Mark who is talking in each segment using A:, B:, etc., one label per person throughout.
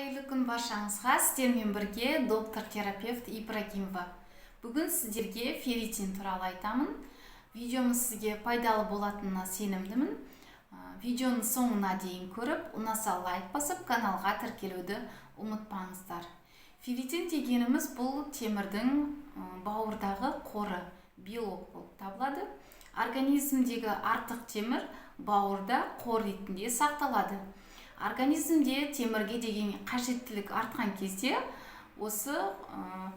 A: Қайырлы күн баршаңызға! Сіздермен бірге доктор терапевт Ибрагимова. Бүгін сіздерге ферритин туралы айтамын. Видеомыз сізге пайдалы болатынына сенімдімін. Видеоның соңына дейін көріп, ұнаса, лайк басып, каналға тіркелуді ұмытпаңыздар. Ферритин дегеніміз – бұл темірдің бауырдағы қоры, белок болып табылады. Организмдегі артық темір бауырда қор ретінде сақталады. Организмде темірге деген қажеттілік артқан кезде осы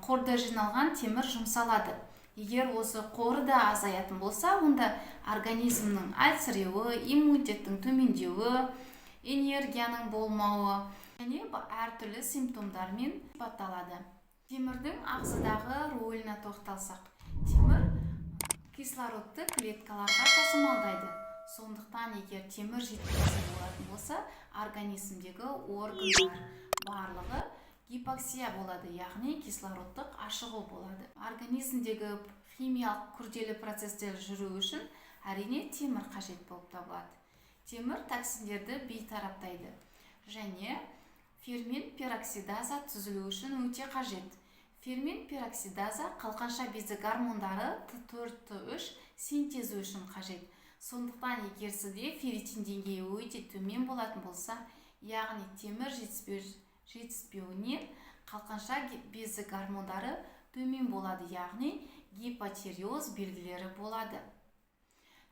A: қорда жиналған темір жұмсалады. Егер осы қоры да азаятын болса, онда организмнің әлсіреуі, иммунитеттің төмендеуі, энергияның болмауы және әртүрлі симптомдармен сипатталады. Темірдің ағзадағы рөліне тоқталсақ, темір кислородты клеткаларға тасымалдайды. Сондықтан егер темір жетіспеушілігі болатын болса, организмдегі органдар барлығы гипоксия болады, яғни кислородтық ашығу болады. Организмдегі химиялық күрделі процесстер жүру үшін, әрине, темір қажет болып табылады. Темір токсиндерді бейтараптайды және фермент пероксидаза түзілу үшін өте қажет. Фермент пероксидаза қалқанша безі гормондары Т4, Т3 синтезі үшін қажет. Сондықтан егер сізде ферритин деңгейі өте төмен болатын болса, яғни темір жетіспеуінен қалқанша безі гормондары төмен болады, яғни гипотиреоз белгілері болады.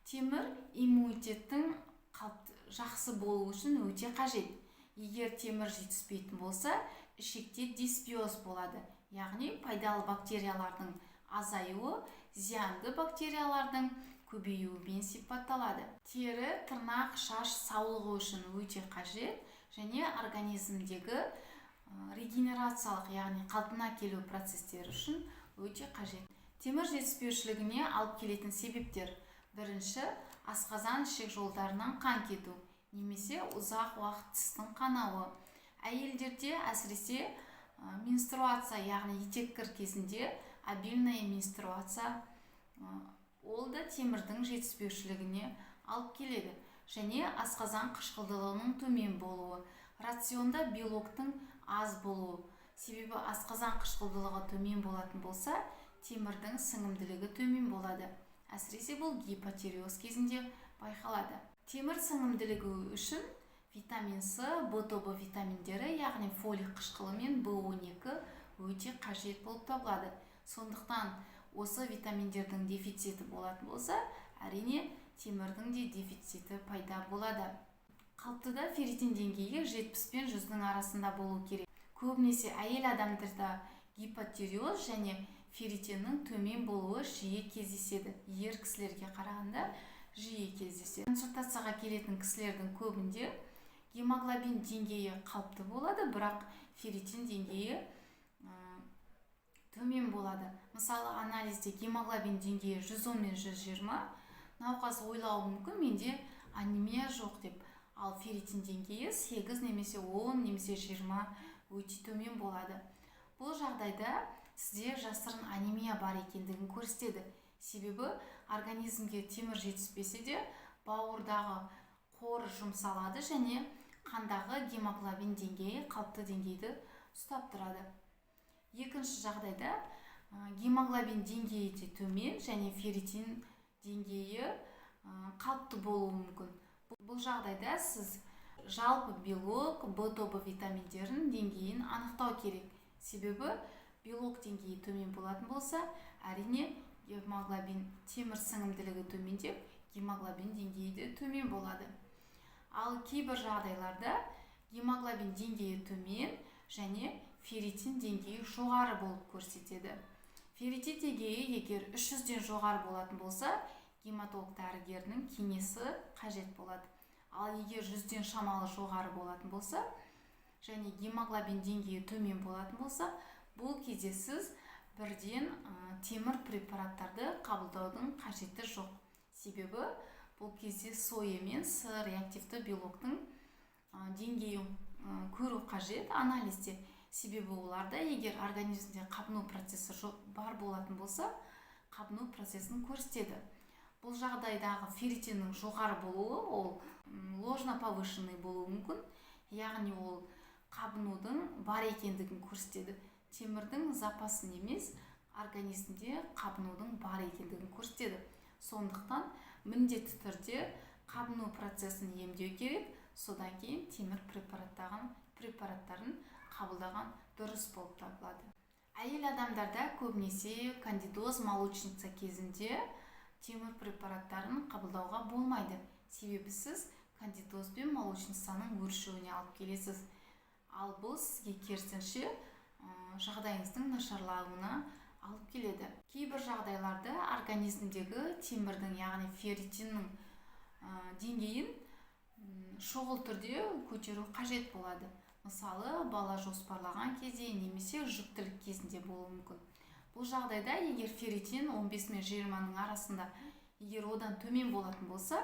A: Темір иммунитеттің жақсы болуы үшін өте қажет. Егер темір жетіспейтін болса, ішекте дисбиоз болады, яғни пайдалы бактериялардың азаюы зиянды бактериялардың көбеюімен сипатталады. Тері, тырнақ, шаш саулығы үшін өте қажет және организмдегі регенерациялық, яғни қалпына келу процестері үшін өте қажет. Темір жетіспеушілігіне алып келетін себептер: бірінші, асқазан ішек жолдарынан қан кету немесе ұзақ уақыт тістің қанауы. Әйелдерде, әсіресе, менструация, яғни етеккір кезінде обильная менструация, ол да темірдің жетіспеушілігіне алып келеді. Және асқазан қышқылдылығының төмен болуы, рационда белоктың аз болуы. Себебі асқазан қышқылдылығы төмен болатын болса, темірдің сіңімділігі төмен болады. Әсіресе бұл гипотиреоз кезінде байқалады. Темір сіңімділігі үшін витамин С, Б тобы витаминдері, яғни фолий қышқылы мен В12 өте қажет болып табылады. Сондықтан осы витаминдердің дефициті болатын болса, әрине, темірдің де дефициті пайда болады. Қалыптыда ферритин деңгейі 70 пен 100-дің арасында болу керек. Көбінесе әйел адамдарда гипотиреоз және ферритиннің төмен болуы жиі кездеседі, ер кісілерге қарағанда жиі кездеседі. Консультацияға келетін кісілердің көбінде гемоглобин деңгейі қалыпты болады, бірақ ферритин деңгейі төмен болады. Мысалы, анализде гемоглобин деңгейі 110 мен 120. Науқас ойлауы мүмкін, менде анемия жоқ деп. Ал ферритин деңгейі 8 немесе 10 немесе 20, өте төмен болады. Бұл жағдайда сізде жасырын анемия бар екендігін көрсетеді. Себебі организмге темір жетіспесе де, бауырдағы қор жұмсалады және қандағы гемоглобин деңгейі қалыпты деңгейді ұстап тұрады. Екінші жағдайда гемоглобин деңгейі де төмен және ферритин деңгейі қалыпты болуы мүмкін. Бұл жағдайда сіз жалпы белок, Б тобы витаминдерінің деңгейін анықтау керек. Себебі белок деңгейі төмен болатын болса, әрине, гемоглобин, темір сіңімділігі төмендеп, гемоглобин деңгейі де төмен болады. Ал кейбір жағдайларда гемоглобин деңгейі төмен және ферритин деңгейі жоғары болып көрсетеді. Ферритин деңгейі егер 300-ден жоғары болатын болса, гематолог дәрігерінің кеңесі қажет болады. Ал егер 100-ден шамалы жоғары болатын болса және гемоглобин деңгейі төмен болатын болса, бұл кезде сіз бірден темір препараттарды қабылдаудың қажеті жоқ. Себебі бұл кезде СОЭ мен С реактивті белоктың деңгейін көру қажет анализде. Себебі оларда егер организмде қабыну процесі жоқ, бар болатын болса, қабыну процесін көрсетеді. Бұл жағдайдағы ферритиннің жоғары болуы ол ложно повышенный болуы мүмкін, яғни ол қабынудың бар екендігін көрсетеді. Темірдің запасын емес, организмде қабынудың бар екендігін көрсетеді. Сондықтан міндетті түрде қабыну процесін емдеу керек, содан кейін темір препараттарын қабылдаған дұрыс болып табылады. Әйел адамдарда көбінесе кандидоз молочница кезінде темір препараттарын қабылдауға болмайды. Себебі сіз кандидоз бен молочницаның өршуіне алып келесіз. Ал бұл сізге керісінше жағдайыңыздың нашарлауына алып келеді. Кейбір жағдайларда организмдегі темірдің, яғни ферритиннің деңгейін шұғыл түрде көтеру қажет болады. Мысалы, бала жоспарлаған кезде немесе жүктілік кезінде болуы мүмкін. Бұл жағдайда егер ферритин 15 мен 20-ның арасында, егер одан төмен болатын болса,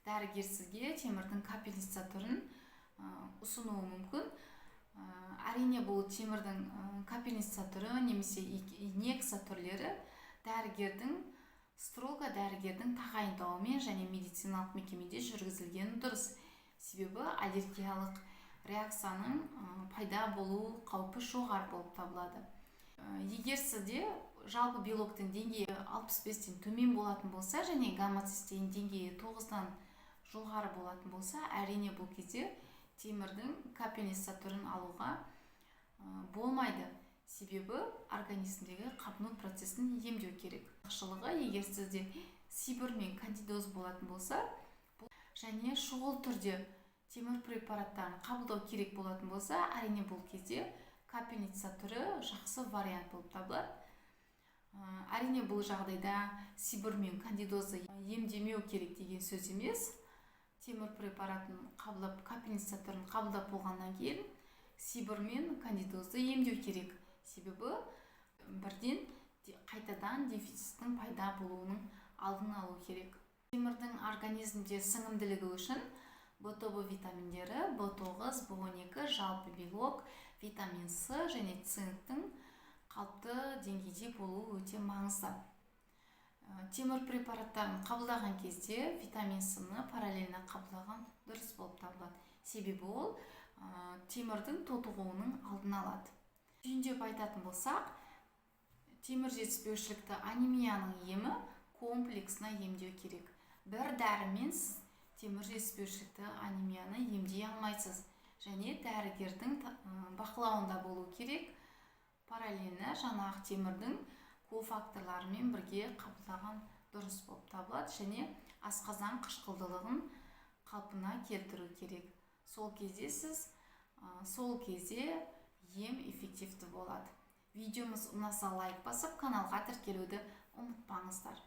A: дәрігер сізге темірдің капельница түрін ұсынуы мүмкін. Әрине, бұл темірдің капельница түрі немесе инъекция түрлері дәрігердің, строго дәрігердің тағайындауымен және медициналық мекемеде жүргізілгені дұрыс. Себебі аллергиялық реакцияның пайда болу қаупі жоғары болып табылады. Егер сізде жалпы белоктың деңгейі 65-тен төмен болатын болса және гомоцистеин деңгейі 9-дан жоғары болатын болса, әрине, бұл кезде темірдің капельница түрін алуға болмайды. Себебі организмдегі қабыну процесін емдеу керек. Артықшылығы, егер сізде сибір мен кандидоз болатын болса және шұғыл түрде темір препараттарын қабылдау керек болатын болса, әрине, бұл кезде капельница түрі жақсы вариант болып табылады. Әрине, бұл жағдайда сибір мен кандидозды емдемеу керек деген сөз емес. Темір препаратын қабылдап, капельница түрін қабылдап болғаннан кейін сибір мен кандидозды емдеу керек. Себебі бірден қайтадан дефициттің пайда болуының алдын алу керек. Темірдің организмде сіңімділігі үшін Б тобы витаминдері, B9, B12, жалпы белок, витамин С және цинктің қалыпты деңгейде болуы өте маңызды. Темір препараттарын қабылдаған кезде витамин С-ны параллельно қабылдаған дұрыс болып табылады. Себебі ол темірдің тотығуының алдын алады. Түйіндеп айтатын болсақ, темір жетіспеушілікті анемияның емі комплексно емдеу керек. Бір дәрімен сіз темір жетіспеушілікті анемияны емдей алмайсыз және дәрігердің бақылауында болу керек. Параллельно жаңағы темірдің кофакторларымен бірге қабылдаған дұрыс болып табылады және асқазан қышқылдылығын қалпына келтіру керек. Сол кезде ем эффективті болады. Видеомыз ұнаса, лайк басып, каналға тіркелуді ұмытпаңыздар.